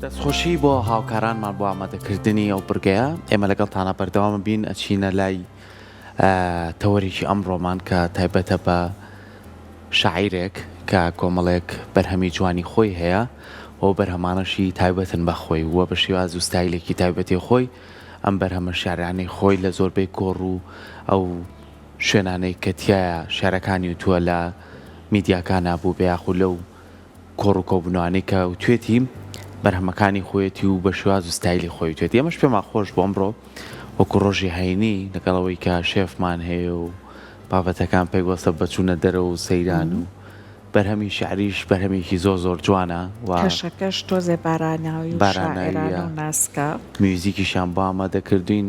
دەستخۆشی بۆ هاوکارانمان بۆ ئامادەکردنی ئەو بڕگەیە، ئێمە لەگەڵتانا بەردەوام بین ئەچینە لای تەوەرێکی ئەمڕۆمان کە تایبەتە بە شاعیرێک کە کۆمەڵێک بەرهەمی جوانی خۆی هەیە و ئەو بەرهەمانەشی تایبەتن بە خۆی و بە شێواز و ستایلێکی تایبەتی خۆی ئەم بەرهەمە شیعرانەی خۆی لە زۆربەی کۆڕ و ئەو شوێنانەی کە تیایا شیعرەکانی وتووە لە میدیاکانا بووبێ یاخود لەو کۆڕ و کۆبوونەوانەی کە وتوێتی بەرهەمەکانی خۆیەتی و بە شێواز و ستایلی خۆی وتوێتی ئێمەش پێمان خۆش بوو ئەمڕۆ وەکو ڕۆژی هەینی لەگەڵ ئەوەی کە شێفمان هەیە و بابەتەکان پەیوەستە بە چوونە دەرەوە و سەیران و بەرهەمی شیعریش بەرهەمێکی زۆر زۆر جوانە و کەشەکەش تۆزێ باراناوی و شاعیرانە باراناویە و ناسکە. میوزیکیشیان بۆ ئامادە کردووین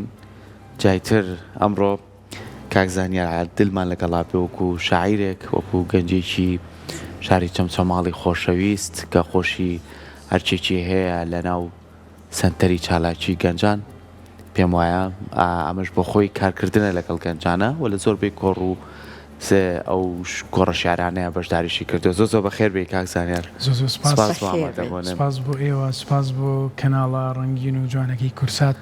جایتر ئەمڕۆ کاک زانیار عادلمان لەگەڵا بێ وەکو شاعیرێک وەکو گەنجێکی شاری چەمچەماڵی خۆشەویست کە خۆشی هەرچێکی هەیە لەناو سەنتەری چالاکی گەنجان پێم وایە ئەمەش بۆ خۆی کارکردنە لەگەڵ گەنجانە و لە زۆربەی کۆڕ و ئەو کۆڕە شیعرانەیە بەشداریشی کردووە. زۆر زۆر بەخێر بێی کاک زانیار. زۆر زۆر سپاس. سپاس بۆ ئامادەبوونت. سپاس بۆ ئێوە، سپاس بۆ کەناڵە ڕەنگین و جوانەکەی کورسات.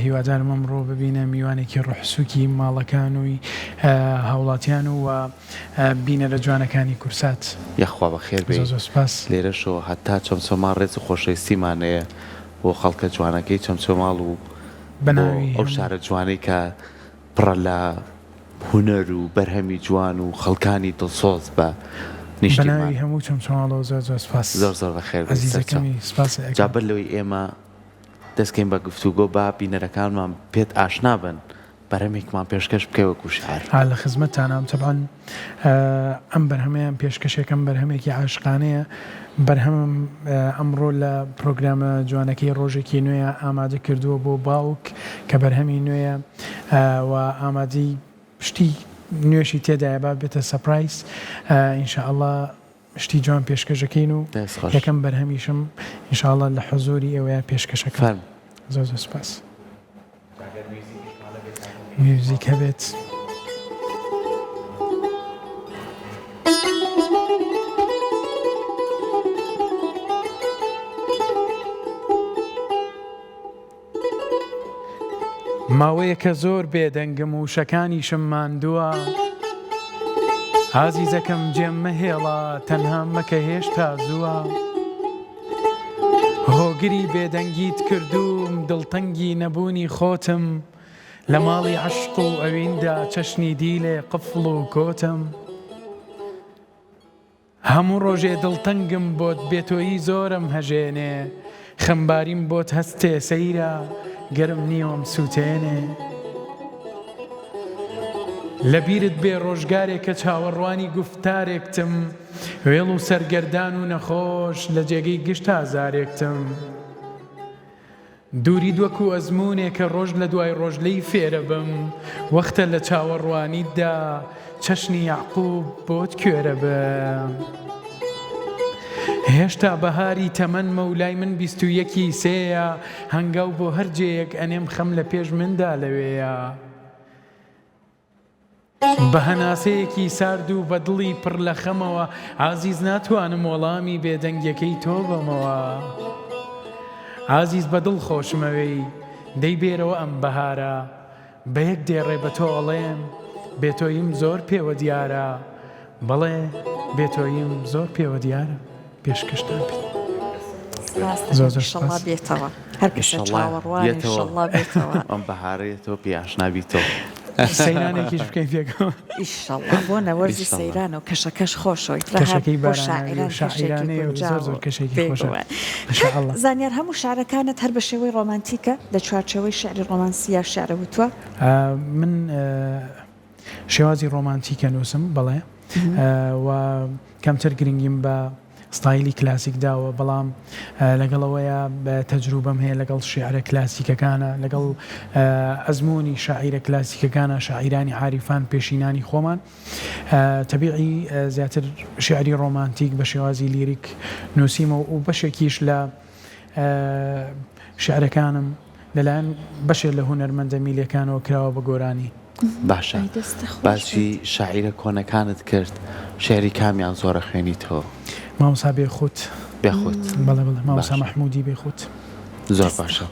هیوادارم ئەمڕۆ ببینە میوانێکی ڕۆحسووکی ماڵەکان و هاوڵاتیان و بینەرە جوانەکانی کورسات. یاخوا بەخێر بێی. زۆر زۆر سپاس. لێرەشەوە هەتا چەمچەماڵ ڕێز و خۆشەویستیمان هەیە بۆ خەڵکە جوانەکەی چەمچەماڵ و بە بۆ ناوی ئەو هەموو. شارە جوانەی کە پڕە لە هونەر و بەرهەمی جوان و خەڵکانی دڵسۆز بە بە نیشتیمان. ناوی هەموو چەمچەماڵەوە زۆر زۆر سپاس. زۆر زۆر بەخێر بێی سەرچاو. ئەزیزەکەمی سپاست جا ئەکەم. بەر لەوەی ئێمە دەست کەین بە گفتوگۆ با بینەرەکانمان پێت ئاشنا بن بەرهەمێکمان پێشکەش بکەی وەکو شاعیر. ئا لە خزمەتتانام تەبعەن ئەم بەرهەمەیان پێشکەشەکەم بەرهەمێکی عاشقانەیە بەرهەمم ئەمڕۆ لە پرۆگرامە جوانەکەی ڕۆژێکی نوێیە ئامادە کردووە بۆ باوک کە بەرهەمی نوێیە و ئامادەی شتی نوێشی تێدایە با بێتە surprise ان شاء اللە شتی جوان پێشکەشەکەین و دەست خۆش. یەکەم بەرهەمیشم ان شاء اللە لە حزوری ئێوەیا پێشکەشەکەم. فەرموو. زۆر زۆر سوپاس. میوزیک هەبێت. ماوەیەکە زۆر بێدەنگم وشەکانیشم ماندووە ئازیزەکەم جێم مەهێڵە تەنهام مەکە هێشتا زووە هۆگری بێدەنگیت کردووم دڵتەنگی نەبوونی خۆتم لە ماڵی عەشق و ئەویندا چەشنی دیلێ قفڵ و کۆتم. هەموو ڕۆژێ دڵتەنگم بۆت بێتۆیی زۆرم هەژێنێ خەمباریم بۆت هەستێ سەیرە گەرم نیوەم سوتێنێ لەبیرت بێ ڕۆژگارێ کە چاوەڕوانی گوفتارێکتم وێڵ و سەرگەردان و نەخۆش لە جێگەی گشت ئازارێکتم. دووریت وەکو ئەزموونێکە ڕۆژ لە دوای ڕۆژ لێی فێرەبم وەختە لە چاوەڕوانیتدا چەشنی یەعقوب بۆت کوێرەبم هێشتا بەهاری تەمەنمە و لای من 21 ی سێیە هەنگاو بۆ هەر جێیەک ئەنێم خەم لە پێش مندا لەوێیە. بە هەناسەیەکی سارد و بە دڵی پڕ لە خەمەوە ئازیز ناتوانم وەڵامی بێدەنگیەکەی تۆ بەمەوە ئازیز بە دڵ خۆشمەوێی دەی بێرەوە ئەم بەهارە بە یەک دێڕێ بە تۆ ئەڵێم بێ تۆیم زۆر پێوە دیارە بەڵێ بێ تۆیم زۆر پێوە دیارە. پێشکەشتان بێت. زۆر زۆر سوپاس. بێتەوە هەر کەسە چاوەڕوانە ئیشەڵڵا بێتەوە. ئەم بەهارە یەتەوە پێی ئاشنا بیتەوە. سەیرانێکیش بکەین پێکەوە. ئیشەڵڵا بۆ نە وەرزی سەیرانە و کەشەکەش خۆشە و کەشەکەی باراناوی و شاعیرانەیە و زۆر زۆر کەشێکی خۆشە. ئیشەڵڵا. زانیار هەموو شعرەکانت هەر بە شێوەی ڕۆمانتیکە لە چوارچێوەی شعری ڕۆمانسییا شعرە وتووە؟ من شێوازی ڕۆمانتیکە نووسم بەڵێ و کەمتر گرنگیم بە ستایلی کلاسیک داوە بەڵام لەگەڵ ئەوەیە تەجروبەم هەیە لەگەڵ شیعرە کلاسیکەکانە لەگەڵ ئەزموونی شاعیرە کلاسیکەکانە شاعیرانی عاریفان پێشینانی خۆمان تەبیعی زیاتر شیعری ڕۆمانتیک بە شێوازی لیریک نووسیمە و بەشێکیش لە شیعرەکانم لەلایەن بەشێ لە هونەرمەندە میلەکانەوە کراوە بە گۆرانی. باشە باسی شاعیرە کۆنەکانت کرد شیعری کامیان زۆر ئەخوێنیتەوە؟ مامۆستا بێخوت. بێخوت. بەڵێ بەڵێ مامۆستا مەحموودی بێخوت. زۆر باشە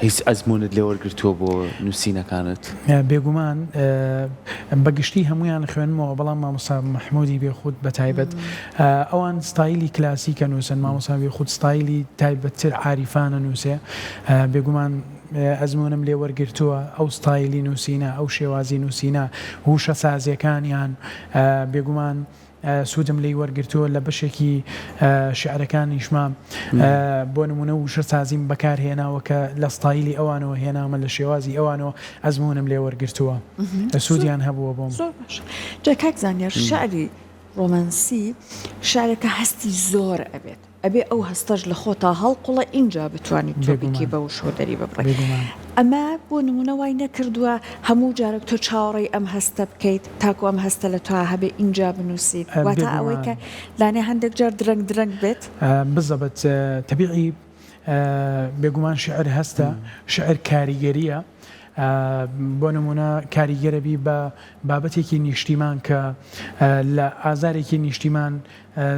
هیچ ئەزموونت لێ وەرگرتووە بۆ نووسینەکانت؟ بێگومان بە گشتی هەموویان خوێنمەوە بەڵام مامۆستا مەحموودی بێخوت بە تایبەت ئەوان ستایلی کلاسیکە نووسن مامۆستا بێخوت ستایلی تایبەتتر عاریفانە نووسێ بێگومان ئەزموونم لێ وەرگرتووە ئەو ستایلی نووسینە ئەو شێوازی نووسینە وشە سازیەکانیان بێگومان سوودم لێی وەرگرتووە لە بەشێکی شیعرەکانیشما بۆ نموونە وشە سازیم بەکار هێناوە کە لە ستایلی ئەوانەوە هێنامە لە شێوازی ئەوانەوە ئەزموونم لێ وەرگرتووە سوودیان هەبووە بۆم. زۆر باشە جا کاک زانیار شیعری ڕۆمانسی شیعرێکە هەستی زۆر ئەبێت ئەبێ ئەو هەستەش لە خۆتا هەڵقوڵە ئینجا بتوانیت تۆ بیکەی بە وشەوە دەری ببڕی ئەمە بۆ نمونە وای نەکردووە هەموو جارێک تۆ چاوەڕێی ئەم هەستە بکەیت تاکو ئەم هەستە لە تۆ هەبێ ئینجا بنووسیت واتە ئەوەی کە لانێ هەندێک جار درەنگ درەنگ بێت. بزەبت تەبیعی بێگومان شیعر هەستە شیعر کاریگەریە بۆ نمونە کاریگەرە بی بە بابەتێکی نیشتیمان کە لە ئازارێکی نیشتیمان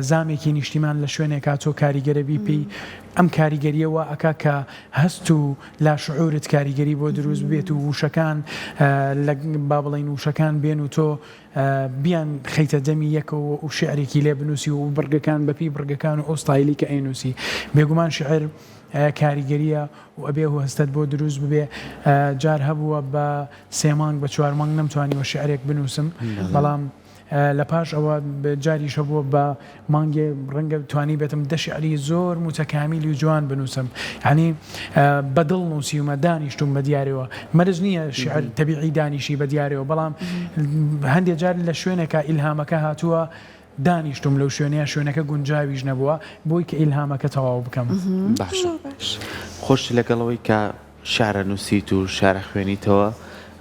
زامێکی نیشتیمان لە شوێنێکا تۆ کاریگەرە بی پێی ئەم کاریگەریە وا ئەکا کە هەست و لاشعورت کاریگەری بۆ دروست ببێت و وشەکان لە با بڵێین وشەکان بێن و تۆ بیان خەیتە دەمی یەکەوە و شعرێکی لێ بنووسی و بڕگەکان بەپی بڕگەکان و ئەو ستایلی کە ئەینووسی بێگومان شعر کاریگەریە و ئەبێ و هەستت بۆ دروست ببێ جار هەبووە بە سێ مانگ بە چوار مانگ نەمتوانیوە شعرێک بنووسم بەڵام لە پاش ئەوە جاریش هەبووە بە مانگێ ڕەنگە توانیبێتم دە شیعری زۆر موتەکامیل و جوان بنووسم یانی بە دڵ نووسیومە دانیشتوم بە دیارەوە مەرج نییە شیعر تەبیعی دانیشی بە دیارەوە بەڵام هەندێک جار لە شوێنێکا ئیلهامەکە هاتووە دانیشتوم لەو شوێنەیە شوێنەکە گونجاویش نەبووە بۆی کە ئیلهامەکە تەواو بکەم. باشە خۆش لەگەڵەوەی کە شعر ئەنووسیت و شعر ئەخوێنیتەوە،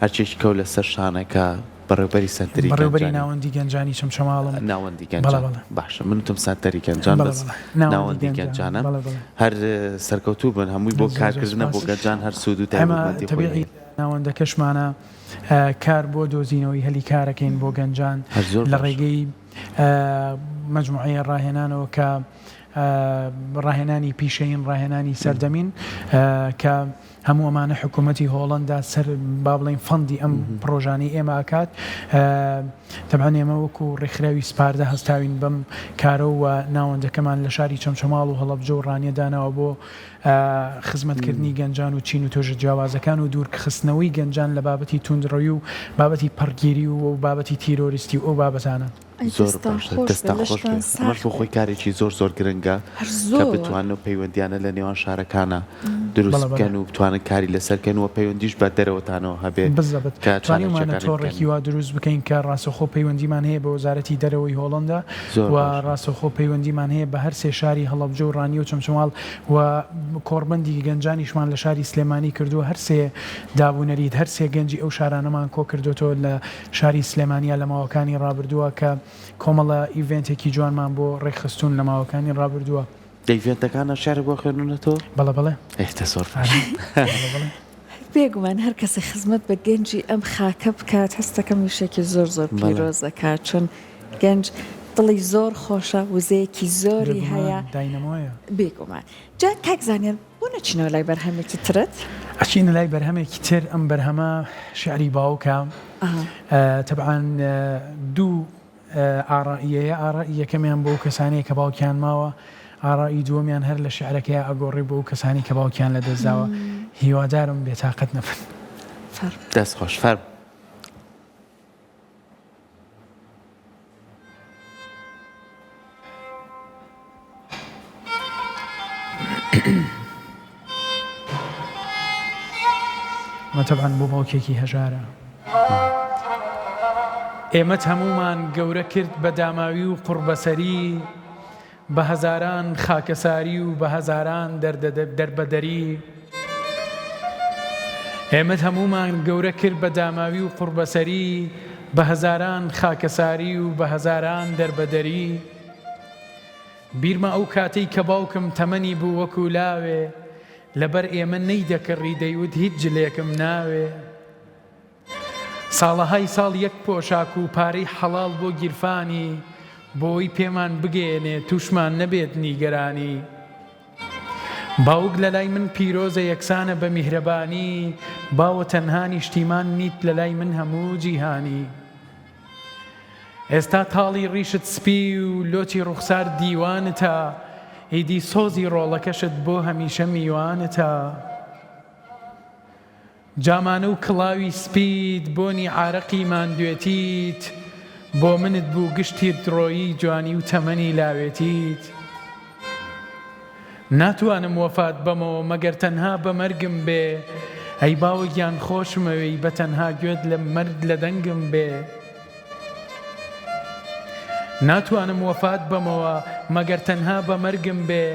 ئەرکێکی کەو لەسەر شانە کە بەڕێوبەری سەنتەری بەڕێوبەری گەنجانی. ناوەندی گەنجانی چەمچەماڵم. ناوەندی بەڵێ گەنجان بەڵێ. باشە من وتم سەنتەری گەنجان بەڵێ بەس بەڵێ ناوەندی ناوەندی گەنجان گەنجانە. بەڵێ بەڵێ. هەر سەرکەوتوو بن هەمووی بۆ زۆر زۆر کارکردنە بۆ سوپاس. گەنجان هەر سوود و ئێمە تایبەتمەندی خۆی تەبیعی هەیە. ناوەندەکەشمانە کار بۆ دۆزینەوەی هەلی کارەکەین بۆ گەنجان هەر زۆر لە باشە. ڕێگەی مەجموعەیە ڕاهێنانەوە کە ڕاهێنانی پیشەیین، ڕاهێنانی سەردەمین کە هەموو ئەمانە حکوومەتی هۆڵەندا سەر با بڵێین فەندی ئەم پڕۆژانەی ئێمە ئەکات. تەبعەن ئێمە وەکو ڕێکخراوی سپاردە هەستاوین بەم کارە و ناوەندەکەمان لە شاری چەمچەماڵ و هەڵەبجە و ڕانیە داناوە بۆ خزمەتکردنی گەنجان و چین و توێژە جیاوازەکان و دوورخستنەوەی گەنجان لە بابەتی توندڕەوی و بابەتی پەڕگیری و بابەتی تیرۆریستی و ئەو بابەتانە. ئەی زۆر دەستتان باشە خۆش بێ دەستتان خۆش لەشتان بێ ئەمەش ساخ بۆ بێ. خۆی کارێکی زۆر زۆر گرنگە هەر کە زۆر. بتوانن ئەو پەیوەندیانە لە نێوان شارەکانا دروست بەڵێ بەڵێ. بکەن و بتوانن کاری لەسەر کەن و پەیوەندیش بە دەرەوەتانەوە هەبێ بالضبط کە توانیومانە چالاکیەکانی بکەن. تۆڕێکی وا دروست بکەین کە ڕاستەوخۆ پەیوەندیمان هەیە بە وەزارەتی دەرەوەی هۆڵەندا زۆر و باشە. ڕاستەوخۆ پەیوەندیمان هەیە بە هەر سێ شاری هەڵەبجە و ڕانیە و چەمچەماڵ و کۆڕبەندی گەنجانیشمان لە شاری سلێمانی کردووە هەر سێ دابونەریت هەر سێ گەنجی ئەو شارانەمان کۆکردۆتەوە لە شاری سلێمانیە لە ماوەکانی ڕابردووە کە کۆمەڵە ئیڤێنتێکی جوانمان بۆ ڕێکخستوون لە ماوەکانی ڕابردووە. لە ئیڤێنتەکانا شیعرت بۆ خوێنونەتەوە؟ بەڵێ بەڵێ. ئێ دە زۆر باشە. بەڵێ بەڵێ. بێگومان هەر کەسێک خزمەت بە گەنجی ئەم خاکە بکات هەستەکەم ئیشێکی زۆر زۆر بەڵێ. پیرۆز ئەکات چون گەنج دڵی زۆر خۆشە وزەیەکی زۆری بێگومان هەیە داینەمۆیە. بێگومان جا کاک زانیار بۆ نەچینەوە لای بەرهەمێکی ترت؟ ئەچینە لای بەرهەمێکی تر، ئەم بەرهەمە شیعری باوکە، تەبعەن دوو ئاڕائیەیە، ئاڕائی یەکەمیان بۆ ئەو کەسانەیە کە باوکیان ماوە، ئاڕائی دووەمیان هەر لە شیعرەکەیا ئەگۆڕێ بۆ ئەو کەسانەی کە باوکیان لەدەست داوە، هیوادارم بێتاقەت نەبن. فەرموو. دەست خۆش فەرموو. ئەمە تەبعەن بۆ باوکێکی هەژارە. ئێمەت هەموومان گەورە کرد بە داماوی و قوڕبەسەری، بە هەزاران خاکەساری و بە هەزاران دەربەدەری. ئێمەت هەموومان گەورە کرد بە داماوی و قوڕبەسەری، بە هەزاران خاکەساری و بە هەزاران دەربەدەری. بیرمە ئەو کاتەی کە باوکم تەمەنی بوو وەکو لاوێ، لەبەر ئێمە نەیدەکڕی دەیوت هیچ جلێکم ناوێ. ساڵەهای ساڵ یەک پۆشاک و پارەی حەڵاڵ بۆ گیرفانی. بۆی پێمان بگەیەنێ توشمان نەبێت نیگەرانی. باوک لەلای من پیرۆزە یەکسانە بە میهرەبانی، باوە تەنها نیشتیمان نیت لەلای من هەموو جیهانی. ئێستا تاڵی ڕیشت سپی و لۆچی ڕوخسار دیوانتە، ئیدی سۆزی ڕۆڵەکەشت بۆ هەمیشە میوانتە. جامانە و کڵاوی سپیت بۆنی عارەقی ماندوێتیت بۆ منت بوو گشتیت ڕۆیی جوانی و تەمەنی لاوێتیت ناتوانم وەفات بەمەوە مەگەر تەنها بە مەرگم بێ ئەی باوە گیان خۆشمەوێی بە تەنها گوێت لە مەرد لە دەنگم بێ ناتوانم وەفات بەمەوە مەگەر تەنها بە مەرگم بێ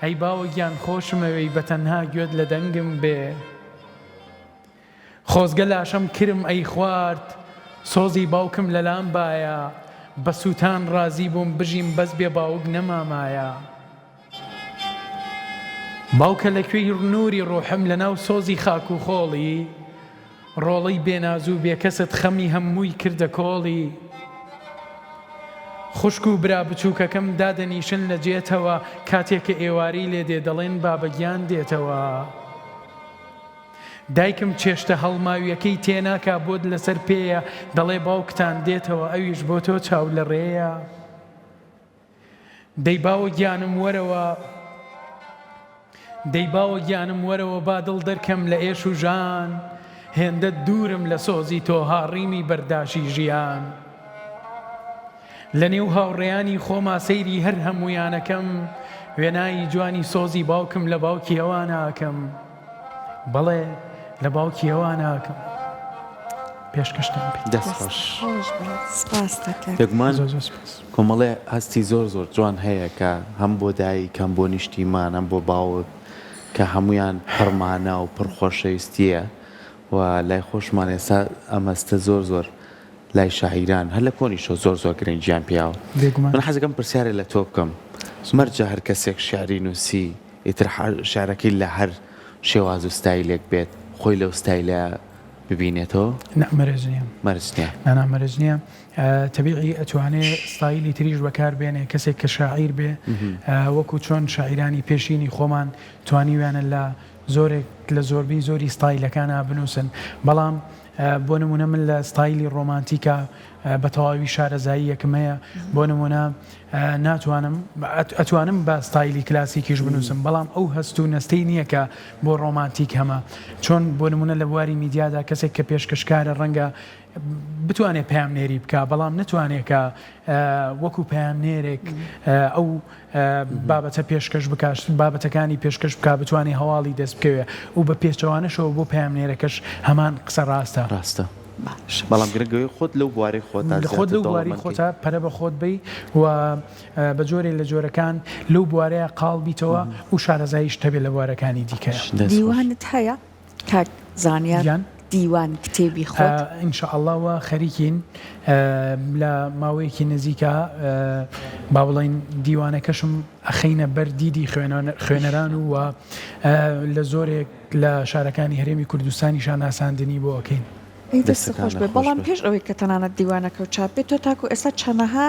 ئەی باوە گیان خۆشمەوێی بە تەنها گوێت لە دەنگم بێ. خۆزگە لاشەم کرم ئەیخوارد سۆزی باوکم لەلام بایە بە سوتان ڕازی بووم بژیم بەس بێ باوک نەمامایە باوکە لەکوێی نوری ڕوحم لەناو سۆزی خاک و خۆڵی ڕۆڵەی بێنازو بێکەست خەمی هەمووی کردە کۆڵی. خوشک و برا بچوکەکەم دادەنیشن لە جێتەوە کاتێ کە ئێوارەی لێ دێ دەڵێن بابە گیان دێتەوە. دایکم چێشتە هەڵماویەکەی تێناکا بۆت لەسەر پێیە دەڵێ باوکتان دێتەوە ئەویش بۆ تۆ چاو لە ڕێیە. دەی باوە گیانم وەرەوە دەی باوە گیانم وەرەوە با دڵ دەرکەم لە ئێش و ژان هێندە دوورم لە سۆزی تۆ هاڕیمی بەرداشی ژیان لە نێو هاوڕێیانی خۆما سەیری هەر هەموویانەکەم وێنایی جوانی سۆزی باوکم لە باوکی ئەواناکەم بەڵێ لە باوکی ئەواناکەم پێشکەشتان بێت. دەست خۆش. خۆش بێت سپاس دەکەم. بێگومان زۆر زۆر سپاس. کۆمەڵێ هەستی زۆر زۆر جوان هەیە کە هەم بۆ دایک هەم بۆ نیشتیمان هەم بۆ باوک کە هەموویان پڕ مانا و پڕ خۆشەویستییە و لای خۆشمان ئێستا ئەم هەستە زۆر زۆر لای شاعیران هەر لە کۆنیشەوە زۆر زۆر گرنگیان پیاوە. بێگومان. من حەزەکەم پرسیارێ لە تۆ بکەم مەرجە هەر کەسێک شیعری نووسی ئیتر شیعرەکەی لە هەر شێواز و ستایلێک بێت خۆی لەو ستایلە ببینێتەوە؟ نا مەرج نییە. مەرج نییە. نا نا مەرج نییە. تەبیعی ئەتوانێ ستایلی تریش بەکار بێنێ کەسێک کە شاعیر بێ وەکو چۆن شاعیرانی پێشینی خۆمان توانیویانە لە زۆرێک لە زۆربەی زۆری ستایلەکانا بنووسن بەڵام بۆ نموونە من لە ستایلی ڕۆمانتیکا بە تەواوی شارەزاییەکم هەیە بۆ نموونە ناتوانم ئەتوانم بە ستایلی کلاسیکیش بنووسم بەڵام ئەو هەست و نەستەی نییە کە بۆ ڕۆمانتیک هەمە چۆن بۆ نموونە لە بواری میدیادا کەسێک کە پێشکەشکارە ڕەنگە بتوانێت پەیامنێری بکا بەڵام نەتوانێت کە وەکو پەیامنێرێک ئەو بابەتە پێشکەش بکا بابەتەکانی پێشکەش بکا بتوانێت هەواڵی دەست بکەوێ و بە پێچەوانەشەوە بۆ پەیامنێرەکەش هەمان قسە ڕاستە. ڕاستە بەڵام گرنگ ئەوەیە خۆت لەو بوارەی خۆتا خۆت زیاتر لەو بوارەی دەوڵەمەند کەی. خۆتا پەرە بە خۆت بەی و بە جۆرێ لە جۆرەکان لەو بوارەیا قاڵ بیتەوە و شارەزاییشت هەبێ لە بوارەکانی دیکەیا. دەست خۆش. دیوانت هەیە؟ کاک زانیار گیان. دیوان کتێبی خۆت. ان شاء اللە وا خەریکین لە ماوەیەکی نزیکا با بڵێین دیوانەکەشم ئەخەینە بەر دیدی خوێنەران و لە زۆرێک لە شارەکانی هەرێمی کوردستانیشا ناساندنی بۆ ئەکەین. ئەی دەستت دەستەکان خۆش بێت نەخۆش بەڵام بێت. پێش ئەوەی کە تەنانەت دیوانەکەو چاپ بێت تۆ تاکو ئێستا چەنەها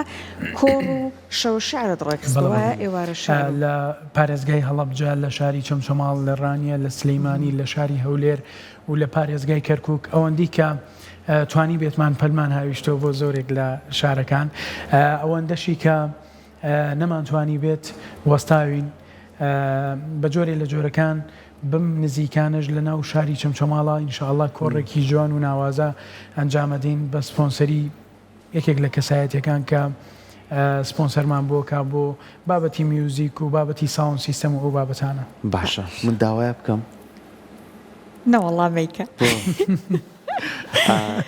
کۆڕ و شەوە شیعرت ڕێکخستوە بەڵێ وایە بەڵێ ئێوارە شیعر و. لە پارێزگای هەڵەبجە، لە شاری چەمچەماڵ، لە ڕانیە، لە سلیمانی، لە شاری هەولێر و لە پارێزگای کەرکوک ئەوەندەی کە توانیبێتمان پەلمان هاویشتوە بۆ زۆرێک لە شارەکان ئەوەندەشی کە نەمانتوانیبێت وەستاوین بە جۆرێ لە جۆرەکان بەم نزیکانەش لە ناو شاری چەمچەماڵا ان شاء اللە کۆڕێکی جوان و ناوازە ئەنجامەدەین بە سپۆنسەری یەکێک لە کەسایەتیەکان کە سپۆنسەرمان بۆ کا بۆ بابەتی میوزیک و بابەتی sound system و ئەو بابەتانە. باشە من داوایە بکەم؟ نەوەڵا مەیکە. بۆ؟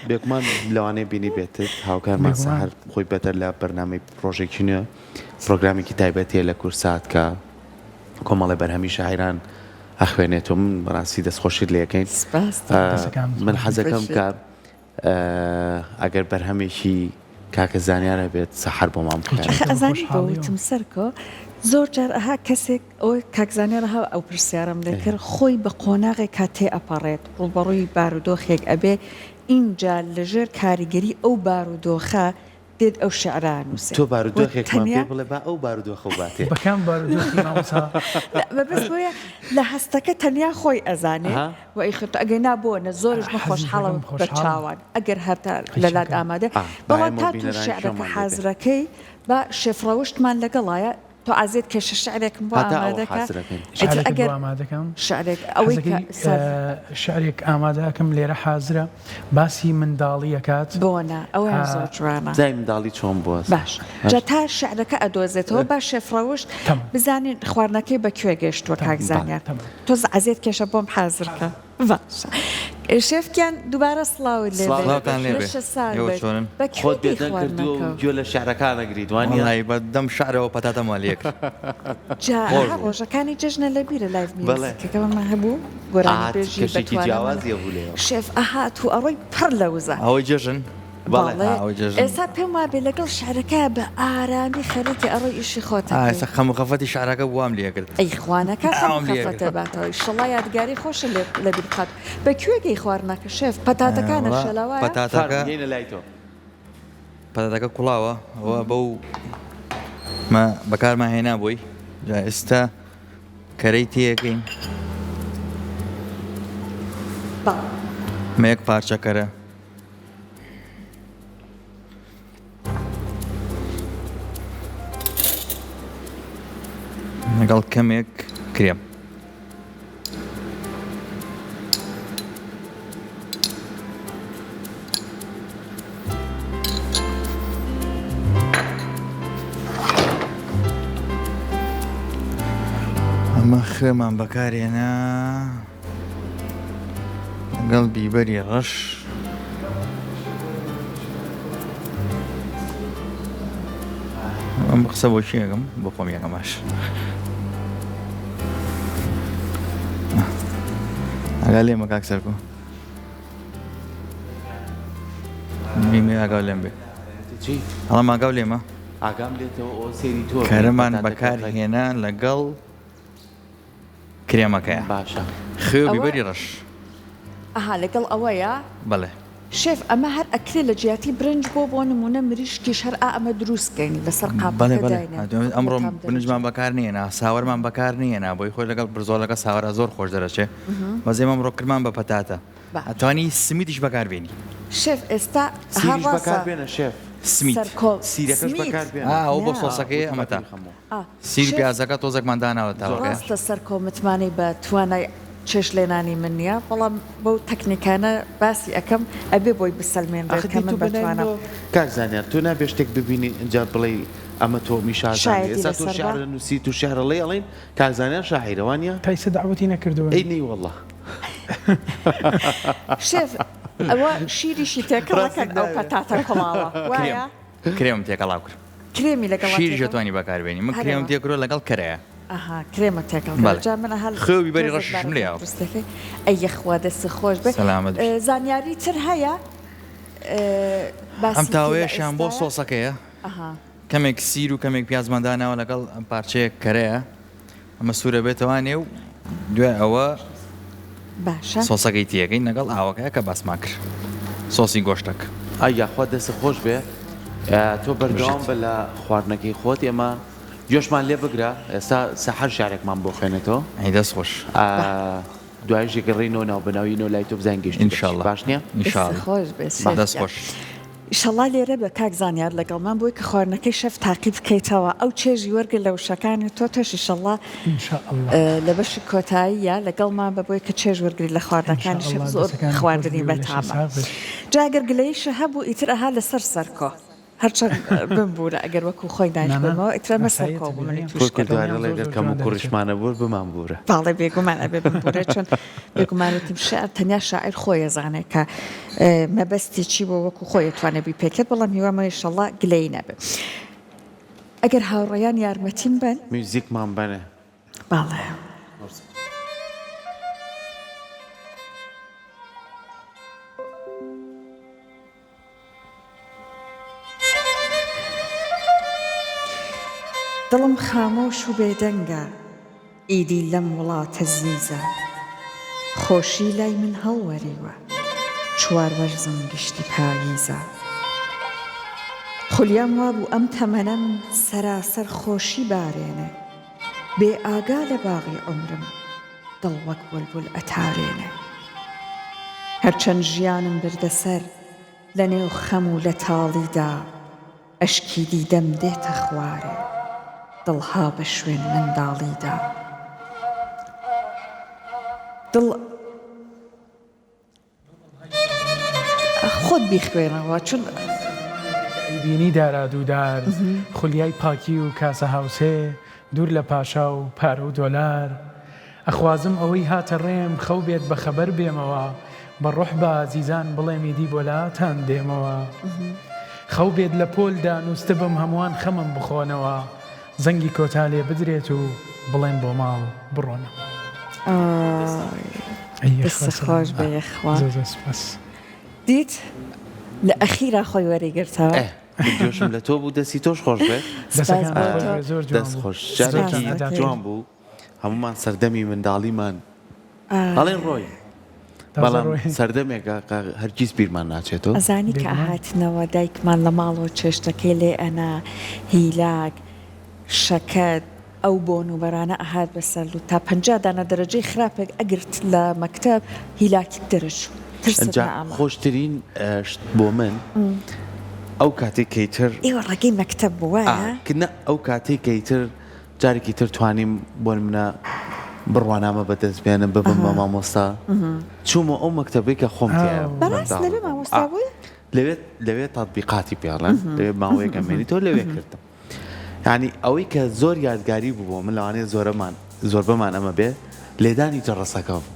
بێگومان لەوانەیە بینیبێتت هاوکارمان بێگومان. سەحەر خۆی بەدەر لە بەرنامەی ڕۆژێکی نوێ پرۆگرامێکی تایبەت هەیە لە کورسات کە کۆمەڵێ بەرهەمی شاعیران ئەخوێنێتەوە من بەڕاستی دەستخۆشیت لێ ئەکەین سپاس. دەستەکانت من خۆش بێت. حەزەکەم کە ئەگەر بەرهەمێکی کاکە زانیار هەبێت سەحەر بۆمان بخوێنێت. ئەخە ئەزانی بۆ خۆشحاڵیەوە. وتم سەرکۆ زۆر جار ئەها کەسێک ئەوە کاک زانیار ئەها ئەو پرسیارەم لێ کرد خۆی بە قۆناغێکا تێ ئەپەڕێت ڕووبەڕووی بارودۆخێک ئەبێ ئینجا لە ژێر کاریگەری ئەو بارودۆخە. دێت ئەو شیعرە ئەنووسێ تۆ و بارودۆخێکمان تەنیا پێ بڵێ با ئەو بارودۆخەو باتێ. بە کام بارودۆخی مامۆستا؟ نا مەبەست بۆیە لە هەستەکە تەنیا خۆی ئەزانێ ئەها. و ئەیخوێنێتەوە ئەگەر نا بۆ نە زۆریش من حەزی خۆشحاڵم دەکەم بە خۆشحاڵم. چاوان ئەگەر هەتا لە لات قەیچەکەم. ئامادەیە ئا با بەڵام ئێمەو تا تۆ بینەران شیعرەکە گوێمان لێ بێ. حازرەکەی با شێف ڕەوشتمان لەگەڵایە تۆ عەزێت کێشە شعرێکم بۆ هەتا ئەوە ئامادەکە حازرەکەین. ئیتر شعرێکت بۆ ئەگەر ئامادەکەم؟ شعرێک ئەوەی کە حەزەکەی سەر. شعرێک ئامادە ئەکەم لێرە حازرە باسی منداڵی ئەکات. بۆ نا ئەوەیان زۆر جوانە. جای منداڵی چۆن بووە؟ باش جا تا شعرەکە ئەدۆزێتەوە با شێف ڕەوشت تەمام. بزانین خواردنەکەی بە کوێ گەیشتووە کاک تەمام زانیار تەمام. تۆز عەزێت کێشە بۆم حازر کە. باشە شێف گیان دووبارە سڵاوت لێ سڵاو بێت لێ بێ سڵاوتان لێ شێف. بێ لەشت ساغ ئێوە بێت چۆنن؟ بە کوێ خۆت دێی بێدەنگ کردووە و خواردنەکەو؟ گوێ لە شعرەکان ئەگریت وانیە؟ وەڵای بە دەم شعرەوە پەتاتەمان لێ کرد جا خۆش ئەها بوو. ڕۆژەکانی جەژنە لە بیرە live بەڵێ. میوزیکەکەمان هەبوو گۆرانی ئا بێژی بە کەشێکی توانامان جیاوازی هەبوو لێیەوە. شێف ئەهات و ئەڕۆی پڕ لە وزە. ئەوەی جەژن؟ بەڵێ. بەڵێ ئا ئەوەی جەژن. ئێستا پێم وابێ لەگەڵ شعرەکە بە ئارامی خەریکی ئەڕۆی ئیشی خۆت ئا ئەکەی. ئێستا خەم و خەفەتی شعرەکە بوو وام لێ کرد. ئەی خوا نەکا خەم و ئاوم لێ خەفەتە کرد. باتەوە ئیشەڵا یادگاری خۆشت لێ لە بیر بخات. بە کوێ گەی خواردنەکە شێف؟ پەتاتەکانە وەڵا شێلاوایە؟ پەتاتەکە فەرموو یەینە لای تۆ. پەتاتەکە کوڵاوە ئەوە بەو مە بەکارمان هێنا بۆی جا ئێستا کەرەی تێەکەین. بەڵێ. مە یەک پارچە کەرە. لەگەڵ کەمێک کرێم. ئەمە خوێمان بەکارێنا. لەگەڵ بیبەری ڕەش. ئەم قسە بۆ کێ ئەکەم بۆ خۆم یەکەم باش ئاگا لێمە کاک سەرکۆ بیمێ ئاگاو لێم بێ چی ئەڵام ئاگاو لێمە ئاگام لێتەوە ئەوە سەیری تۆ ئەکەم کەرەمان پەتاتەکە بەکار خەریک هێنا لەگەڵ کرێمەکەیە باشە. خوێ و ئەوە بیبەری ڕەش. ئەها لەگەڵ ئەوەیە؟ بەڵێ. شێف ئەمە هەر ئەکرێ لە جیاتی برنج بۆ بۆ نمونە مریشکیش هەر ئا ئەمە دروست کەین لەسەر بەڵێ قاپەکە بەڵێ داینێن ئەمڕۆ بۆ تام برنجمان دەرەچێ. بەکار نەهێنا ساوەرمان بەکار نەهێنا بۆی خۆی لەگەڵ برزۆڵەکە ساوەرا زۆر خۆش دەرەچێ بەس ئێمە ئەمڕۆ کردمان بە پەتاتە باشە. ئەتوانی سمیدیش بەکار بێنی. شێف ئێستا ها سیریش ڕاستە بەکار بێنە شێف. سمید. سەرکۆڵ سیرەکەش سمید بەکار بێنە. ئا ئەوە بۆ نا. سۆسەکەیە وتم ئەمە تا بەبیری خەمەوە. ئا سیر شێف پیازەکە تۆزێکمان داناوە تاوەکەیە. ڕاستە سەرکۆ متمانەی بە توانای چێشت لێنانی من نیە بەڵام بەو تەکنیکانە باسی ئەکەم ئەبێ بۆی بسەلمێنرێت ئاخر کە دەی من تۆ بەناوی بەتوانام. منەوە کاک زانیار تۆ نابێ شتێک ببینی ئینجا بڵێی ئەمە تۆ میشازانی شایەدی ئێستا تۆ لەسەر بە. شیعر ئەنووسیت و شیعر ئەڵێی ئەڵێین کاک زانیار شاعیرە وانیە؟ تا ئیستا دەعوەتی نەکردوون. ئەی نەی وەڵا. شێف ئەوە شیریشی تێکەڵ ڕاستیت ئەکەن ئەو ناوێ. پەتاتە کوڵاوە کرێم وایە؟ کرێمم تێکەڵاو کرد. کرێمی لەگەڵا شیریش تێکەڵ ئەتوانی بەکار بێنی من هەرێ کرێمم وا. تێ کردوە لەگەڵ کەرەیە. ئەها کرێمە تێکەڵ کردوە بەڵێ جا من ئەها خوێ و بیبەری تۆزێک ڕەشیشم لێ بارەکەم یاوە. دروست دەکەی ئەی یەخوا دەستت خۆش بێ سەلامەت بی. زانیاری تر هەیە ئەم باسی کەی لە تاوەیەشیان بۆ ئێستایا؟ سۆسەکەیە ئەها. کەمێک سیر و کەمێک پیازمان داناوە لەگەڵ پارچەیەک کەرەیە ئەمە سوورە بێتەوانێ و دوای ئەوە باشە. سۆسەکەی تێکەین لەگەڵ ئاوەکە کە باسمان کرد سۆسی گۆشتەک. ئای یاخوا دەستت خۆش بێ تۆ بەردەوام بژیت. بە لە خواردنەکەی خۆت ئێمە گوێشمان لێ بگرە ئێستا سەحەر شعرێکمان بۆ خوێنێتەوە. ئەی دەست خۆش. دوایش گەڕێینەوە ناوبەناوینەوە لای تۆ بزانین گەیشتووی بە چی انشاللە باش نییە؟ دەستت انشاللە خۆش بێ شێف دەست گیان. خۆش. ئیشەڵا لێرە بە کاک زانیار لەگەڵمان بۆی کە خواردنەکەی شەف تاقی بکەیتەوە ئەو چێژی وەرگر لە وشەکانی تۆ تۆش ئیشەڵا ان شاء اللە. لە بەشی کۆتاییە لەگەڵمان بە بۆی کە چێژ وەرگری لە ان خواردنەکانی شاء شەف اللە زۆر دەستەکانت خۆش خواردنی بێ و لەشی بەتامە ساغ بێت. جا گەر گلەییشە هەبوو ئیتر ئەها لەسەر سەرکۆ هەرچەند بمبوورە ئەگەر وەکوو خۆی نا نا نایخوێنمەوە ئیتر ئەمە ئاساییە سەرکۆ بوو منی تەبیعیە. تووش کورد کرد. کوردواری دڵنیام ئەڵێ زۆر گەر زۆر کەم و جوان دەرەچێت. کوڕیشمان نەبوو بمانبوورە. بەڵێ بێگومان ئەبێ بمبوورێ چون بێگومان وتم شیعر تەنیا شاعیر خۆی ئەزانێ کە مەبەستی چی بووە وەکو خۆی ئەتوانێ بیپێکێت بەڵام هیوام وایە ئیشەڵا گلەیی نەبێ ئەگەر هاوڕێیان یارمەتیم بەن. میوزیکمان بەنێ. بەڵێ. دڵم خامۆش و بێدەنگە ئیدی لەم وڵاتە زیزە خۆشی لای من هەڵوەریوە چوار وەرزم گشتی پاییزە. خولیام وابوو ئەم تەمەنەم سەراسەر خۆشی بارێنێ بێ ئاگا لە باغی عومرم دڵ وەک بولبول ئەتارێنێ هەرچەند ژیانم بردە سەر لە نێو خەم و لە تاڵیدا ئەشکی دیدەم دێتە خوارێ دڵ ها بە شوێن منداڵیدا دڵ خۆت بیخوێنەوە چون. ئەیبینی دارادوودار خولیای پاکی و کاسە هاوسێ دوور لە پاشا و پارە و دۆلار ئەخوازم ئەوەی هاتە ڕێم خەو بێت بە خەبەر بێمەوە بە ڕۆح بە ئازیزان بڵێم ئیدی بۆ لاتان دێمەوە خەو بێت لە پۆلدا نووستبم هەمووان خەمم بخۆنەوە زەنگی کۆتا لێ بدرێت و بڵێن بۆ ماڵ بڕۆنەوە. ئای دەست خۆش بێ یەخوا. زۆر زۆر سوپاس. دیت لە ئەخیرا خۆی وەری گرتەوە. ئێ گوێشم لە تۆ بوو دەستی تۆش خۆش بێت. سپاس دەسەکانت بۆ خۆش تۆ. بێت زۆر جوان دەست بوو. خۆش زۆر جارێکی جوان ئەدا جوان بوو هەموومان سەردەمی منداڵیمان ئەڵێن ڕۆی تازە بەڵام ڕۆی. سەردەمێکە کە هەرگیز بیرمان ناچێتەوە. ئەزانی کە بێگومان. ئەهاتنەوە دایکمان لە ماڵەوە چێشتەکەی لێ ئەنا هیلاک شەکەت ئەو بۆن و بەرانە ئەهات بەسەر لوت تا 50 دانە دەرەجەی خراپێک ئەگرت لە مەکتەب هیلاکیت دەرەچوو ترست ئەنجا نەئەما. خۆشترین شت بۆ من ئەو کاتەی کە ئیتر. ئێوە ڕێگەی مەکتەب بوو ئا وایە؟ نا ئەو کاتەی کە ئیتر جارێکی تر توانیم بۆ نمونە بڕوانامە بەدەست بێنم ببم بە مامۆستا چوومە ئەو مەکتەبەی کە خۆم تیایا بەڕاست منداڵ لەوێ بووم مامۆستا ئا بووی؟ لەوێ لەوێ تەتبیقاتی پێ ئەڵێن لەوێ ماوەیەک ئەمێنیتەوە لەوێ کردم یانی ئەوەی کە زۆر یادگاری بوو بۆ من لەوانەیە زۆرەمان زۆربەمان ئەمە بێ لێدانی جەڕەسەکە بوو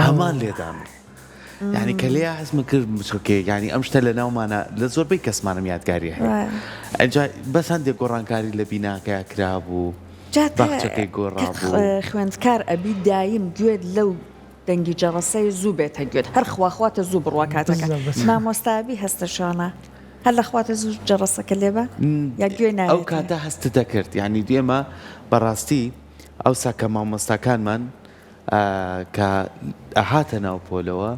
هەمان لێدان بوو یانی کە لێیا هەستم کرد مچۆکەیەک یانی ئەم شتە لە ناومانە لە زۆربەی کەسمانم یادگاری هەیە ئەجا بەس هەندێک گۆڕانکاری لە بیناکەیا کرابوو جا کە باخچەکەی کە گۆڕابوو. خوێندکار ئەبی دایم گوێت لەو دەنگی جەڕەسەیە زوو بێتە گوێت هەر خواخواتە زوو بڕوا کاتەکە بالضبط. مامۆستا ئەبی هەستە شۆنە هەر لە خواتە زوو جەڕەسەکە لێبە یا گوێ ئەو نایەتێ. کاتە هەستت دەکرد یانی ئێمە بەڕاستی ئەوسا کە مامۆستاکانمان کە ئەهاتە ناو پۆلەوە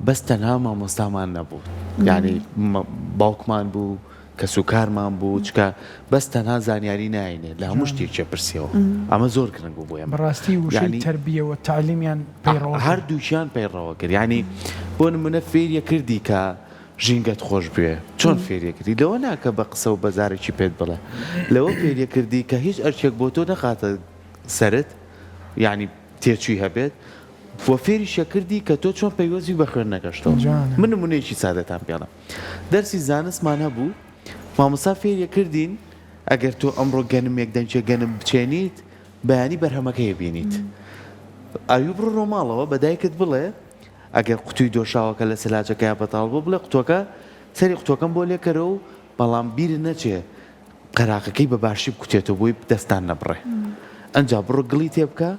بەس تەنها مامۆستامان نەبوو یانی باوکمان بوو کەسوکارمان بوو چکە بەس تەنها زانیاری ناینێ لە هەموو شتێکێ پرسیەوە ئەمە زۆر گرنگ بوو بۆ ئێمە بەڕاستی وشەی یانی تەربیە و تەعلیمیان پەیڕەوە کرد. هەردووکیان پەیڕەوە کرد یانی بۆ نمونە فێریە کردی کە ژینگەت خۆش بوێ چۆن فێریە کردی لەوە نا کە بە قسە و بە زارەکی پێت بڵێ لەوە فێریە کردی کە هیچ ئەرکێک بۆ تۆ نەخاتە سەرت یانی تێچووی هەبێت وە فێریشە کردی کە تۆ چۆن پەیوەست بی بە خوێندنەکەشتەوە جوانە. من نمونەیەکی سادەتان پێڵێم دەرسی زانستمان هەبوو مامۆستا فێریە کردین ئەگەر تۆ ئەمڕۆ گەنمێک دەنکێ گەنم بچێنیت بەیانی بەرهەمەکەی بینیت ئەوی بڕۆ ماڵەوە بە دایکت بڵێ ئەگەر قوتوی دۆشاوەکە لە سەلاجەکەیا بەتاڵ بوو بڵێ قوتوەکە سەری قوتوەکەم بۆ لێکەرەوە و بەڵام بیرت نەچێ قەراغەکەی بە باشی بکوتێتەوە بۆی دەستان نەبڕێ ئەنجا بڕۆ گڵی تێبکە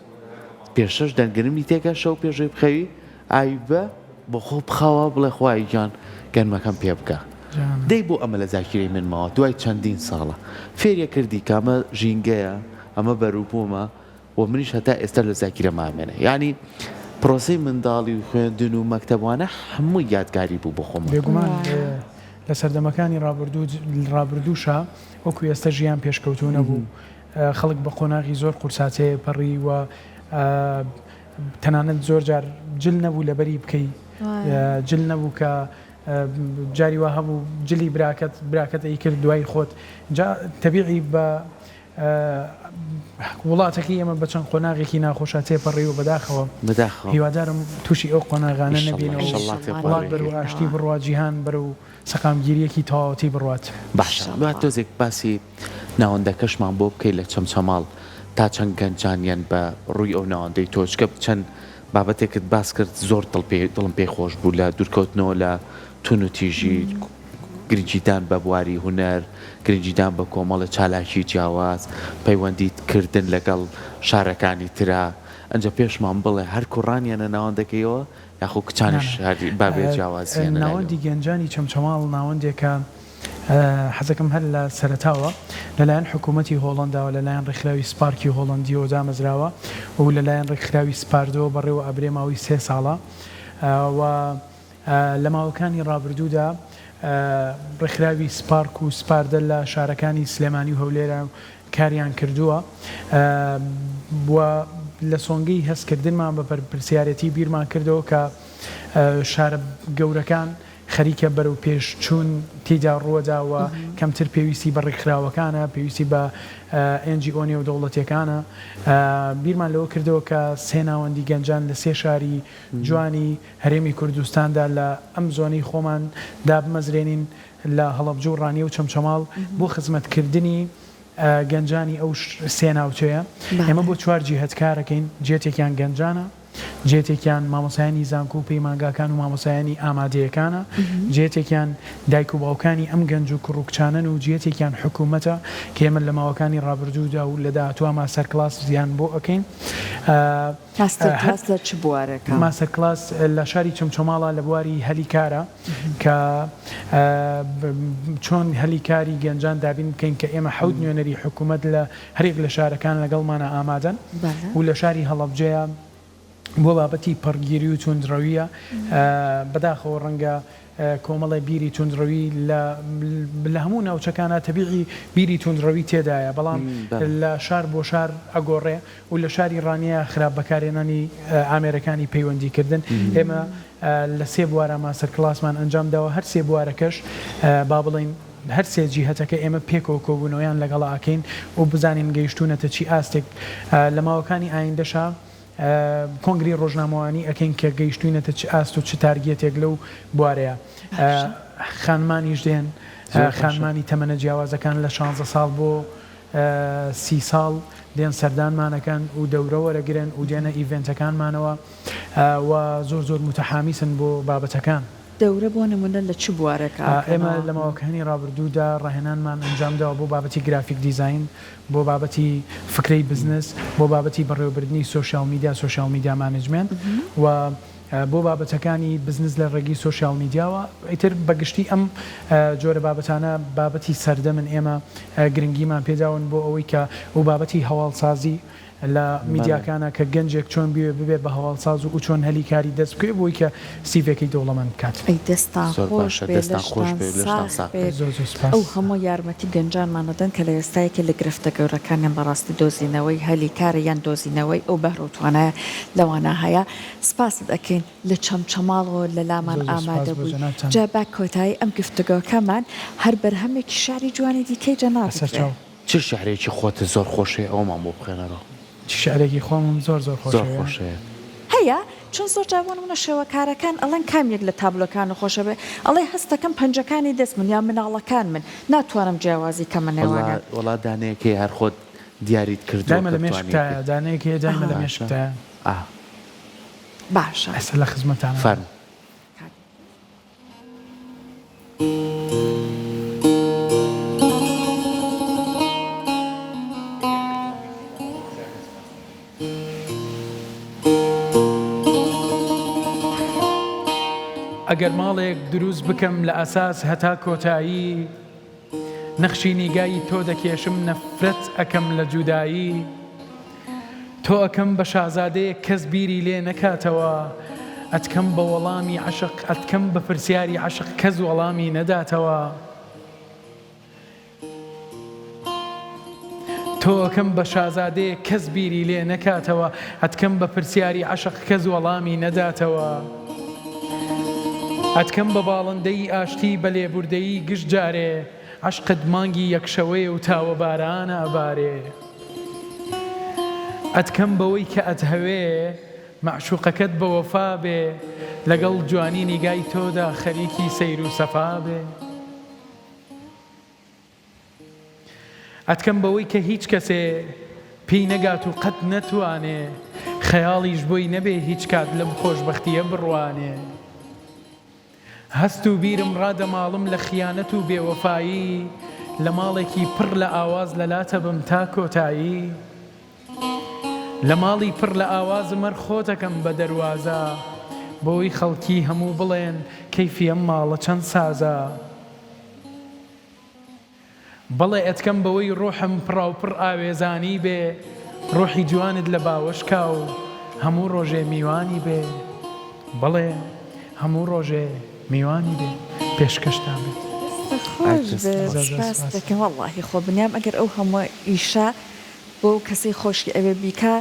پێشەش دەنگ گەنمی تێکە شەو پێشەوەی بخەوی ئاوی بە بۆخۆ بخەوە بڵێ خوای گیان گەنمەکەم پێ بکە دەی بۆ ئەمە لە زاکیرەی من ماوە دوای چەندین ساڵە فێریە کردی کە ئەمە ژینگەیە ئەمە بەروبوومە و منیش هەتا ئێستا لە زاکیرە مامێنێ یانی پرۆسەی منداڵی و خوێندن و مەکتەب وانە هەمووی یادگاری بوو بۆ خۆمان. بێگومان لە سەردەمەکانی ڕابردوو ڕابردووشا وەکو ئێستا ژیان پێشکەوتوو نەبوو خەڵک بە قۆناغی زۆر قورسا تێپەڕی و تەنانەت زۆر جار جل نەبوو لەبەری بکەی جل نەبوو کە جاری وا هەبوو جلی براکەت براکەت ئەیکرد دوای خۆت جا تەبیعی بە وڵاتەکەی ئێمە بە چەند قۆناغێکی ناخۆشا تێپەڕیوە بەداخەوە بەداخەوە هیوادارم تووشی ئەو قۆناغانە ئیشەڵا نەبینەوە ئیشەڵا وڵات بەرەو تێپەڕێ. ئاشتی بڕوا جیهان بەرەو سەقامگیریەکی تەواوەتی بڕوات. باشە با تۆزێک باسی ناوەندەکەشمان بۆ بکەی لە چەمچەماڵ تا چەند گەنجان یەن بە ڕووی ئەو ناوەندەی تۆ چکە چەند بابەتێکت باس کرد زۆر دڵ پێ دڵم پێی خۆش بوو لە دوورکەوتنەوە لە توندوتیژی گرنگیدان بە بواری هونەر، گرنگیدان بە کۆمەڵێ چالاکی جیاواز، پەیوەندی کردن لەگەڵ شارەکانی ترا، ئەنجا پێشمان بڵێ هەر کوڕان یەنە ناوەندەکەیەوە یاخۆ نا کچانیش نا هەر با بێ جیاوازی یەنە لایەوە؟ ناوەندی گەنجانی چەمچەماڵ ناوەندێکە حەزەکەم هەر لە سەرەتاوە لەلایەن حکوومەتی هۆڵەنداوە لەلایەن ڕێکخراوی سپارکی هۆڵەندیەوە دامەزراوە و لەلایەن ڕێکخراوی سپاردەوە بەڕێوە ئەبرێ ماوەی سێ ساڵە و لە ماوەکانی ڕابردوودا. ڕێکخراوی سپارک و سپاردە لە شارەکانی سلێمانی و هەولێرە کاریان کردووە و لە سۆنگەی هەستکردنمان بە بەرپرسیارێتی بیرمان کردەوە کە شارە گەورەکان خەریکە بەرەو پێش چوون تێیدا ڕووەدا و کەمتر پێویستی بە ڕێکخراوەکانە، پێویستی بە NGO نێودەوڵەتیەکانە. بیرمان لەوە کردەوە کە سێ ناوەندی گەنجان لە سێ شاری جوانی هەرێمی کوردستاندا لە ئەم زۆنەی خۆمان دابمەزرێنین لە هەڵەبجە و ڕانیە و چەمچەماڵ بۆ خزمەتکردنی گەنجانی ئەو سێ ناوچەیە. ئێمە بۆ چوار جیهەت کارەکەین، جیهەتێکیان گەنجانە، جێتێکیان مامۆستایانی زانکۆ و پەیمانگاکان و مامۆستایانی ئامادەیەکانە، جێتێکیان دایک و باوکانی ئەم گەنج و کوڕ و کچانەن و جێتێکیان حکوومەتە کە ئێمە لە ماوەکانی ڕابردوودا و لە داهاتووا ماستەر کلاسیان بۆ ئەکەین. ماستەر کلاس لە چ بوارێکە؟ ماستەر کلاس لە شاری چەمچەماڵە لە بواری هەلی کارە کە چۆن هەلی کاری گەنجان دابین بکەین کە ئێمە حەوت نوێنەری حکوومەت لە هەریەک لە شارەکان لەگەڵمانا ئامادەن و لە شاری هەڵەبجەیە بۆ بابەتی پەڕگیری و توندڕەویە بەداخەوە ڕەنگە کۆمەڵێ بیری توندڕەوی لە لە هەموو ناوچەکانە تەبیعی بیری توندڕەوی تێدایە بەڵام لە شار بۆ شار ئەگۆڕێ و لە شاری ڕانیە خراپ بەکارهێنانی ئامێرەکانی پەیوەندیکردن ئێمە لە سێ بوارا ماستەر کلاسمان ئەنجام داوە هەر سێ بوارەکەش با بڵێین هەر سێ جیهەتەکە ئێمە پێکەوە کۆبوونەوەیان لەگەڵا ئەکەین و بزانین گەیشتوونەتە چی ئاستێک لە ماوەکانی ئایندەشا کۆنگرەی ڕۆژنامەوانی ئەکەین کە گەیشتوینەتە چ ئاست و چ تارگێتێک لەو بوارەیە خانمانیش دێن خانمانی تەمەنە جیاوازەکان لە شانزە ساڵ بۆ سی ساڵ دێن سەردانمان ئەکەن و دەورە وەرەگرن و دێنە ئیڤێنتەکانمانەوە و زۆر زۆر موتەحامیسن بۆ بابەتەکان. دەورە بۆ نمونە لە چ بوارێکا ئەکەنەوە؟ ئێمە لە ماوەکانی ڕابردوودا ڕاهێنانمان ئەنجامداوە بۆ بابەتی گرافیک دیزاین، بۆ بابەتی فکرەی بزنس، بۆ بابەتی بەڕێوەبردنی سۆشیال میدیا، social media management، و بۆ بابەتەکانی بزنس لە ڕێگەی سۆشیال میدیاوە. ئیتر بە گشتی ئەم جۆرە بابەتانە بابەتی سەردەمن ئێمە گرنگیمان پێداون بۆ ئەوەی کە و بابەتی هەواڵسازی لە میدیاکانە کە گەنجێک چۆن بیەوێ ببێ بە هەواڵساز و چۆن هەلی کاری دەست بکەوێ بۆی کە سیڤەکەی دەوڵەمەند بکات. ئەی دەستان زۆر خۆش باشە بێ دەستان خۆش لەشتان بێ لەشتان ساغ ساغ بێ بێ. زۆر زۆر سوپاس. ئەو هەموو یارمەتی گەنجانمان ئەدەن کە لە ئێستا یەکێ لە گرفتە گەورەکانیان بەڕاستی دۆزینەوەی هەلی کارە یان دۆزینەوەی ئەو بەهرە و توانایە لەوانا هەیە سپاست ئەکەین لە چەمچەماڵەوە لە لامان زۆر زۆر سوپاس ئامادە بۆ بووی جەنابتان. جا با کۆتایی ئەم گفتوگۆکەمان هەر بەرهەمێکی شعری جوانی دیکەی جەنابت بەسەر بێ. چاو. چ شعرێکی خۆتت زۆر خۆشەوێ ئەوەمان بۆ بخوێنەرەوە. چ شعرێکی خۆمم زۆر زۆر زۆر خۆشەوێ؟ خۆشەوێ. هەیە چون زۆر جار بۆ نمونە شێوەکارەکان ئەڵێن کام یەک لە تابلۆکانت خۆشەوێ ئەڵێ هەستەکەم پەنجەکانی دەست من یا مناڵەکان من ناتوانم جیاوازی کەمە وەڵا نێوانیان. وەڵا دانەیەک هەیە هەر خۆت دیاریت کردووە دایمە کە لە بتوانی مێشکتایە بکەیت. دانەیەک هەیە دایمە لە باشە مێشکتایە. ئا. باشە. ئێستا لە خزمەتانم. فەرموو. ئەگەر ماڵێک دروست بکەم لە ئەساس هەتا کۆتایی نەخشی نیگای تۆ دەکێشم نەفرەت ئەکەم لە جودایی تۆ ئەکەم بە شازادەیەک کەس بیری لێ نەکاتەوە ئەتکەم بە وەڵامی عەشق ئەتکەم بە پرسیاری عەشق کەس وەڵامی نەداتەوە تۆ ئەکەم بە شازادەیەک کەس بیری لێ نەکاتەوە ئەتکەم بە پرسیاری عەشق کەس وەڵامی نەداتەوە ئەتکەم بە باڵندەی ئاشتی بە لێبوردەیی گشت جارێ عەشقت مانگی یەک شەوەیە و تاوە بارانە ئەبارێ ئەتکەم بەوەی کە ئەتهەوێ مەعشوقەکەت بە وەفا بێ لەگەڵ جوانی نیگای تۆدا خەریکی سەیر و سەفا بێ. ئەتکەم بەوەی کە هیچ کەسێ پێی نەگات و قەت نەتوانێ خەیاڵیش بۆی نەبێ هیچ کات لەم خۆشبەختییە بڕوانێ. هەست و بیرم ڕادەماڵم لە خیانەت و بێوەفایی لە ماڵێکی پڕ لە ئاواز لەلاتە بم تا کۆتایی. لە ماڵی پڕ لە ئاوازم هەر خۆتەکەم بە دەروازە بۆی خەڵکی هەموو بڵێن کەیفی ئەم ماڵە چەند سازە. بەڵێ ئەتکەم بەوەی ڕۆحم پڕاوپڕ ئاوێزانی بێ ڕۆحی جوانت لە باوەش کا و هەموو ڕۆژێ میوانی بێ بەڵێ هەموو ڕۆژێ میوانی بێ. پێشکەشتان بێت. دەستت خۆش بێت سوپاست دەکەم وەڵاهی خۆ بنیام ئەگەر ئەو هەمووە ئیشە بۆ ئەو کەسەی خۆشی ئەوێ بیکا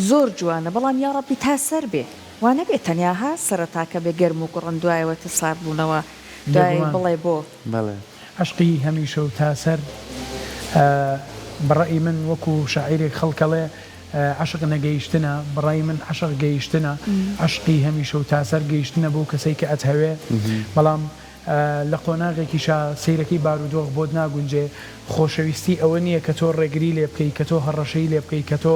زۆر جوانە بەڵام یاڕەبی تا سەر بێ وا نەبێ تەنیا ها سەرەتاکە بێ گەرم و گوڕن دوایەوە تر سارد بوونەوە دوای بێگومان. بڵێ بۆ. بەڵێ. عەشقی هەمیشە و تا سەر بە ڕەئی من وەکو شاعیرێک خەڵک ئەڵێ عەشق نەگەیشتنە، بە ڕای من عەشق گەیشتنە، عەشقی هەمیشە و تا سەر گەیشتنە بەو کەسەی کە ئەتهەوێ بەڵام لە قۆناغێکیشا سەیرەکەی بارودۆخ بۆت ناگونجێ، خۆشەویستی ئەوە نییە کە تۆ ڕێگری لێ بکەی، کە تۆ هەڕەشەی لێ بکەی، کە تۆ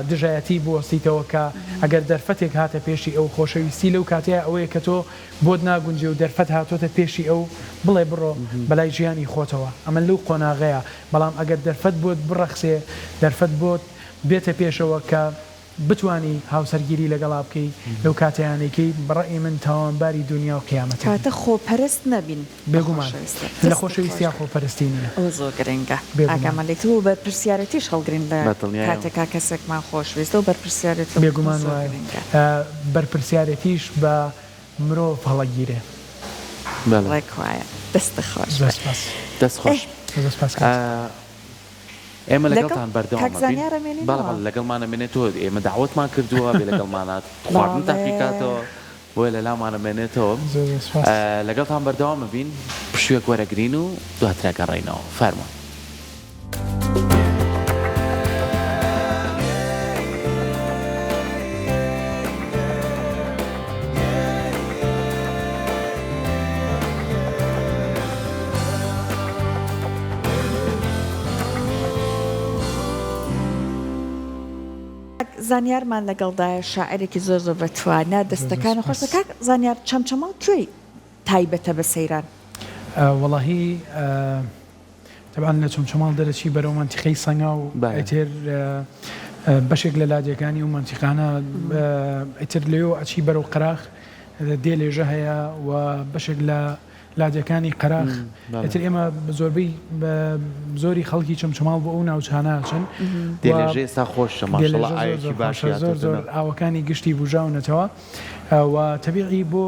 دژایەتی بوەستیتەوە کە ئەگەر دەرفەتێک هاتە پێشی ئەو، خۆشەویستی لەو کاتەیا ئەوەیە کە تۆ بۆت ناگونجێ و دەرفەت هاتۆتە پێشی ئەو بڵێ بڕۆ بەلای ژیانی خۆتەوە، ئەمە لەو قۆناغەیە، بەڵام ئەگەر دەرفەت بۆت بڕەخسێ، دەرفەت بۆت بێتە پێشەوە کە بتوانی هاوسەرگیری لەگەڵا بکەی لەو کاتەیا نەیکەی بەڕەئی من تاوانباری دونیا و قیامەتەبی. کەواتە خۆپەرست نەبین لە بێگومان خۆشەویستی. لە دەستت خۆشەویستیا خۆش بێت. خۆپەرستی نیە. ئەوە زۆر گرنگە بێگومان. ئاگامان لێ و بەرپرسیارێتیش هەڵگرین لە بە دڵنیایەوە. کاتێکا کەسێکمان خۆشویست ئەو بەرپرسیارێتی هەڵگرتن بێگومان زۆر وایە. گرنگە. بەرپرسیارێتیش بە مرۆڤ هەڵەگیرێ. بەڵێ. ڕێک وایە. دەستت خۆش زۆر بێت. سپاس. دەست ئێ خۆش. زۆر سپاس کاک. ئێمە لەگەڵ لەگەڵتان کاک بەردەوام ئەبین. زانیار بەڵێ ئەمێنینەوە؟ بەڵێ لەگەڵمان ئەمێنێتەوە ئێمە دەعوەتمان کردووە بێ لەگەڵمانا خواردن بەڵێ. تاقیکاتەوە بۆیە لەلامان ئەمێنێتەوە. زۆر زۆر سپاس. لەگەڵتان بەردەوام ئەبین پشوویەک وەرەگرین و دواتر ئەگەڕێینەوە. فەرموون. زانیارمان لەگەڵدایە شاعیرێکی زۆر زۆر بەتوانا دەستەکانت خۆش بێت کاک زانیار چەمچەماڵ کوێی تایبەتە بە سەیران؟ وەڵاهی تەبعەن لە چەمچەماڵ دەرەچی بەرەو مەنتیقەی سەنگاو ئیتر بەشێک لە لادێکانی ئەو مەنتیقانە ئیتر لەوێوە ئەچی بەرەو قەراخ دێ لێژە هەیە و بەشێک لە لادێکانی قەراخ ئیتر ئێمە زۆربەی زۆری خەڵکی چەمچەماڵ بۆ ئەو ناوچانە ئەچن دێ لێژە ئێستا خۆشە ماشەڵا ئاوێکی باشی زۆر زۆر ئاوەکانی گشتی بوژاونەتەوە و تەبیعی بۆ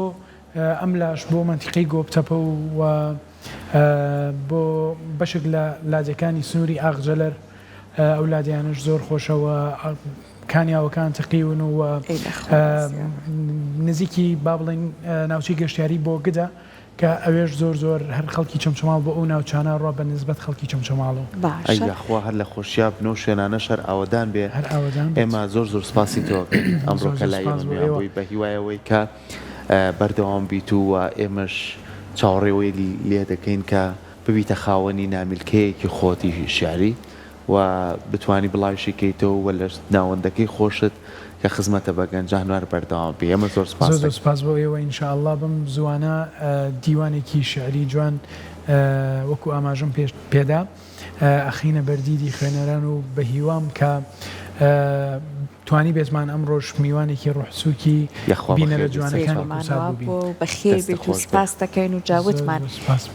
ئەملاش بۆ مەنتیقەی گۆپتەپە و بۆ بەشێک لە لادێکانی سنووری ئاغجەلەر ئەو لادێیانەش زۆر خۆشە و کانیاوەکان تەقیون و نزیکی با بڵێین ناوچەی گەشتیاری بۆگدە کە ئەوێش زۆر زۆر هەر خەڵکی چەمچەماڵ بۆ ئەو ناوچانە ڕوا بە نسبەت خەڵکی چەمچەماڵەوە. ئەی باشە. یاخوا هەر لە خۆشیا بن و شوێنانەش هەر ئاوەدان بێ. هەر ئاوەدان بێت. ئێمە زۆر زۆر سپاسی تۆ ئەکەین ئەمڕۆ زۆر کە زۆر لای سپاس ئێمە بۆ میوان ئێوە. بووی بە هیوای ئەوەی کە بەردەوام بیت و ئێمەش چاوەڕێی ئەوەی لێ دەکەین کە ببیتە خاوەنی نامیلکەیەکی خۆتی شیعری و بتوانی بڵاویشی کەیتەوە و لە ناوەندەکەی خۆشت کە خزمەتە بە گەنجان هەر بەردەوام بی ئێمە زۆر زۆر سپاست زۆر دەکەین. سپاس بۆ ئێوە ان شاء اللە بەم زووانە دیوانێکی شیعری جوان وەکو ئاماژەم پێدا ئەخەینە بەر دیدی خوێنەران و بەهیوام کە توانیبێتمان ئەمڕۆش میوانێکی ڕۆحسووکی یاخوا بینەرە بەخێر بێی جوانەکانی سەرچاوە. کوردسات بووبین. بەخێر دەستت بێیت و خۆش بێ. سپاست دەکەین و جا زۆر وتمان زۆر سپاس.